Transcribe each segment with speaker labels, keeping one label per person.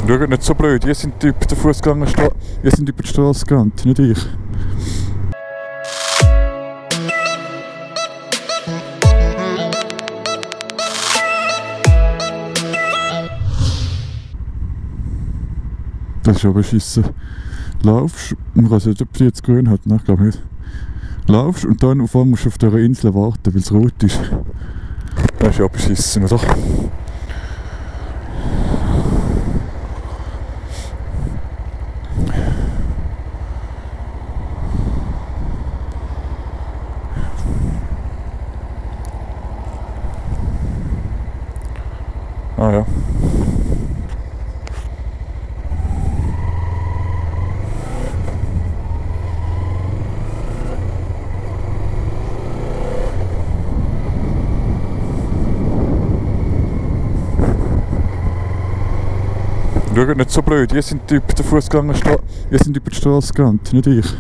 Speaker 1: Schaut nicht so blöd, ihr sind über den Fußgänger, ihr sind über die Straße gegangen, nicht ich. Das ist aber beschissen. Laufst, man weiß nicht, ob die jetzt grün hat, nein, ich glaube nicht. Laufst und dann auf einmal musst du auf dieser Insel warten, weil es rot ist. Das ist ja beschissen, oder? Ah ja. Schaut nicht so blöd, ihr sind über den Fußgänger, ihr sind über die Straße gegangen, nicht ich.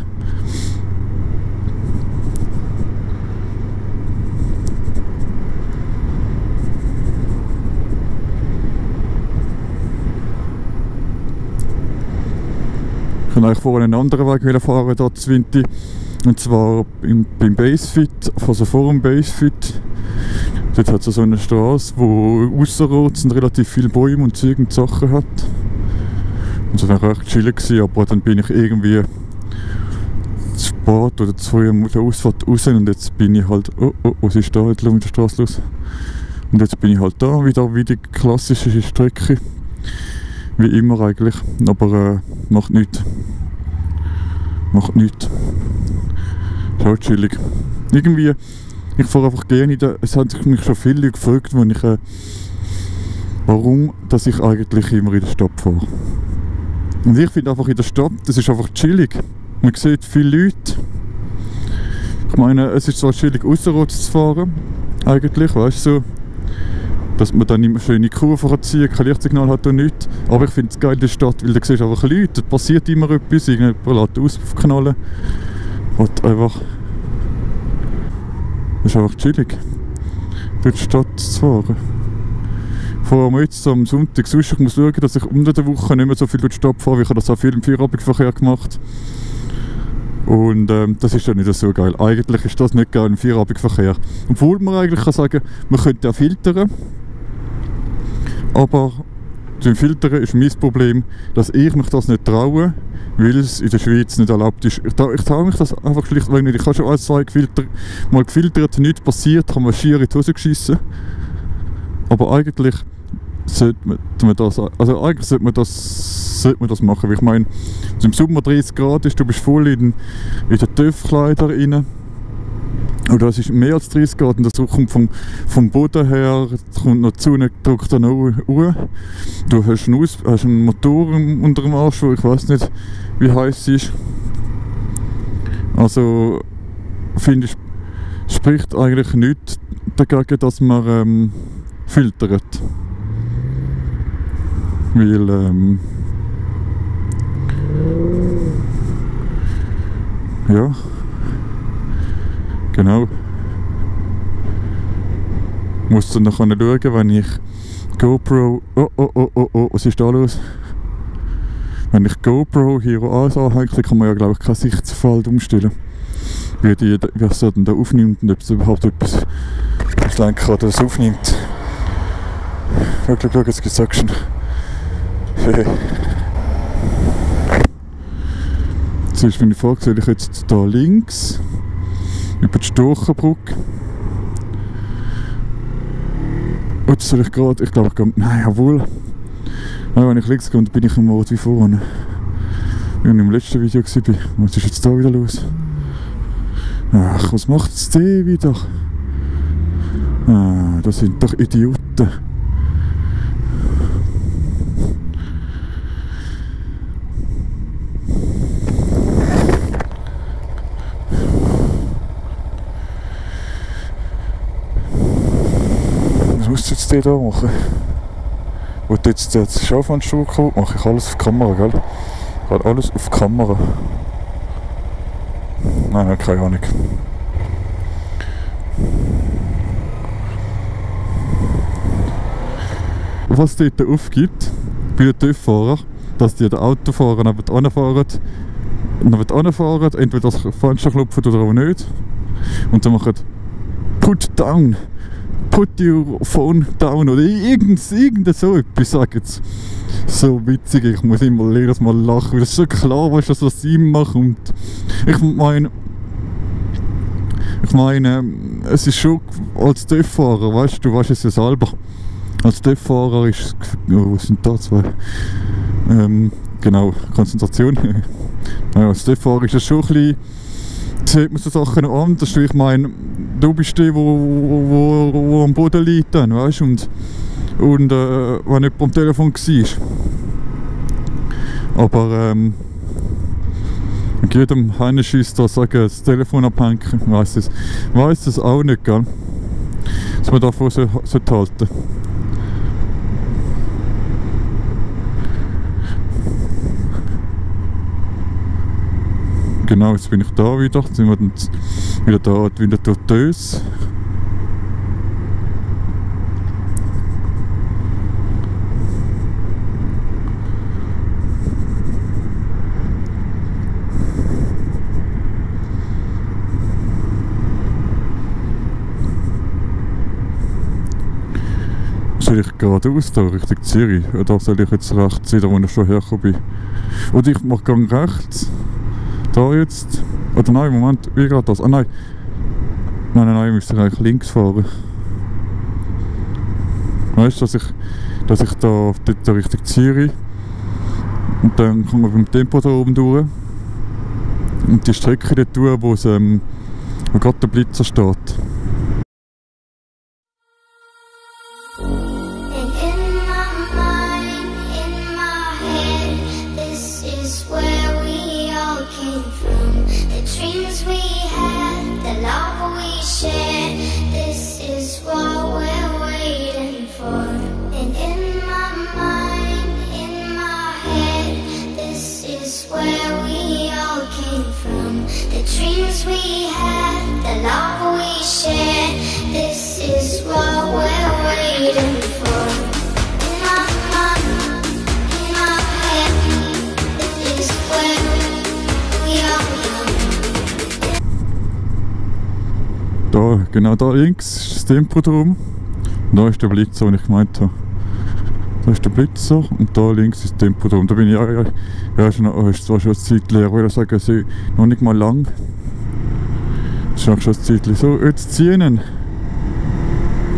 Speaker 1: Ich wollte eigentlich vorhin einen anderen Weg fahren, hier zu Winti. Und zwar beim Basefit, also vor dem Basefit. Dort hat es so eine Straße, wo ausserrot sind, relativ viele Bäume und Zeug und Sachen hat. Und das war recht chillig gewesen, aber dann bin ich irgendwie zu spät oder zu früh an der Ausfahrt raus und jetzt bin ich halt, was ist da jetzt mit der Straße los? Und jetzt bin ich halt da, wieder wie die klassische Strecke. Wie immer eigentlich, aber macht nichts. Macht nichts. Ist halt chillig. Irgendwie, ich fahre einfach gerne es haben sich mich schon viele gefragt, warum dass ich eigentlich immer in der Stadt fahre. Und ich finde einfach in der Stadt, das ist einfach chillig. Man sieht viele Leute. Ich meine, es ist zwar chillig ausserrot zu fahren, eigentlich, weißt du, so, dass man dann immer schöne Kurven ziehen kann, kein Lichtsignal hat und nichts. Aber ich finde es geil in der Stadt, weil da siehst du einfach Leute, da passiert immer etwas, irgendjemand lässt ausknallen. Und einfach... Das ist einfach chillig, durch die Stadt zu fahren. Vor allem jetzt am Sonntag, sonst ich muss schauen, dass ich unter der Woche nicht mehr so viel durch die Stadt fahre, weil ich habe das auch viel im Feierabendverkehr gemacht. Und das ist ja nicht so geil. Eigentlich ist das nicht geil im Feierabendverkehr. Obwohl man eigentlich kann sagen, man könnte auch filtern. Aber zum Filtern ist mein Problem, dass ich mich das nicht traue, weil es in der Schweiz nicht erlaubt ist. Ich traue mich das einfach schlichtweg nicht. Ich habe schon 1, 2 mal gefiltert, nichts passiert, habe mir schier in die Hose geschissen. Aber eigentlich sollte man das, sollte man das machen. Weil ich meine, im Sommer 30 Grad ist, du bist voll in den TÜV-Kleider rein. Oder es ist mehr als 30 Grad und das kommt vom Boden her, kommt noch die Sonne, drückt dann auch hoch. Du hast einen Motor unter dem Arsch, wo ich weiß nicht, wie heiß es ist. Also finde ich, spricht eigentlich nichts dagegen, dass man filtert. Weil ja, genau. Ich muss dann noch schauen, wenn ich GoPro... Oh, was ist da los? Wenn ich GoPro Hero 1 anhänge, kann man ja, glaube ich, kein Sichtfeld umstellen. Wie es dann da aufnimmt und ob es überhaupt etwas das Lenkrad das aufnimmt. Schau, jetzt gibt es Action. Zuerst bin ich vorgesehen, ich jetzt hier links über die Stochenbrücke. Oder soll ich gerade, ich glaube ich gehe, nein, jawohl. Nein, wenn ich links gehe, dann bin ich im Ort wie vorne. Wie ich im letzten Video war. Was ist jetzt da wieder los? Ach, was macht es der wieder? Ah, das sind doch Idioten. Was muss jetzt der da machen? Wollt jetzt das Schaufenster kaputt machen? Ich alles auf die Kamera, gell? Ich habe alles auf die Kamera. Nein, keine Ahnung. Was dort aufgibt, bei den TÜV-Fahrern, dass die Autofahrer nebenan fahren, entweder das Fenster klopfen oder auch nicht. Und dann machen «Put down», «Put your phone down» oder irgend so etwas, sagen sie. So witzig, ich muss immer jedes Mal lachen, das ist schon klar, weißt du, was Sinn macht. Und ich meine, es ist schon als TÜV-Fahrer, weißt du weißt es ja selber. Als TÜV-Fahrer ist, wo sind da zwei? Genau, Konzentration. Ja, als TÜV-Fahrer ist es schon ein bisschen, sieht man so Sachen noch anders. Ich meine, du bist der, wo am Boden liegt dann, weißt du, und wenn jemand am Telefon war. Aber jedem Heineschüss da sagen, das Telefon abhängen, ich weiss das auch nicht, gell? Dass man davon halten sollte. Genau, jetzt bin ich da wieder, jetzt sind wir dann wieder da, wieder durch die Döse. Soll ich geradeaus da, Richtung Zürich? Oder soll ich jetzt rechts sein, wo ich schon hergekommen bin? Oder ich mache Gang rechts. Da jetzt. Oder nein, Moment, wie geht das? Ah nein. Nein, ich müsste eigentlich links fahren. Weißt du, dass ich da Richtung Zürich und dann kommen wir beim Tempo da oben durch. Und die Strecke dort durch, wo gerade der Blitzer steht. Da, genau da links ist das Tempodrom. Da ist der Blitzer, den ich gemeint habe. Da ist der Blitzer und da links ist das Tempodrom. Da bin ich ist zwar schon eine Zeit leer, ich würde sagen, noch nicht mal lang. Das ist auch schon eine Zeit. So, jetzt ziehen.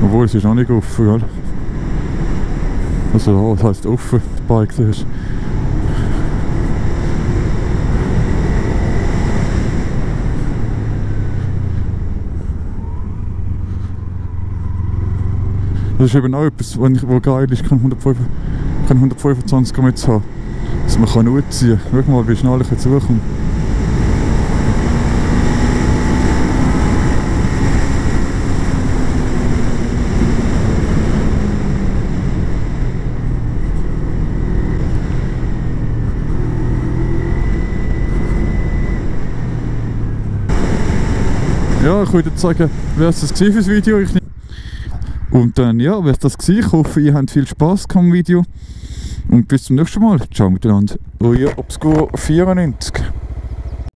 Speaker 1: Obwohl, es ist noch nicht offen, gell? Also, das heisst offen, das Bike siehst. Das ist eben auch etwas, was geil ist, kann 125 km haben. Dass man kann ziehen kann. Schau mal, wie schnell ich jetzt hochkomme. Ja, ich würde sagen, wäre es das für das Video. Und dann, ja, wäre es das gewesen. Ich hoffe, ihr habt viel Spass am Video. Und bis zum nächsten Mal. Ciao miteinander. Euer Obscur 94.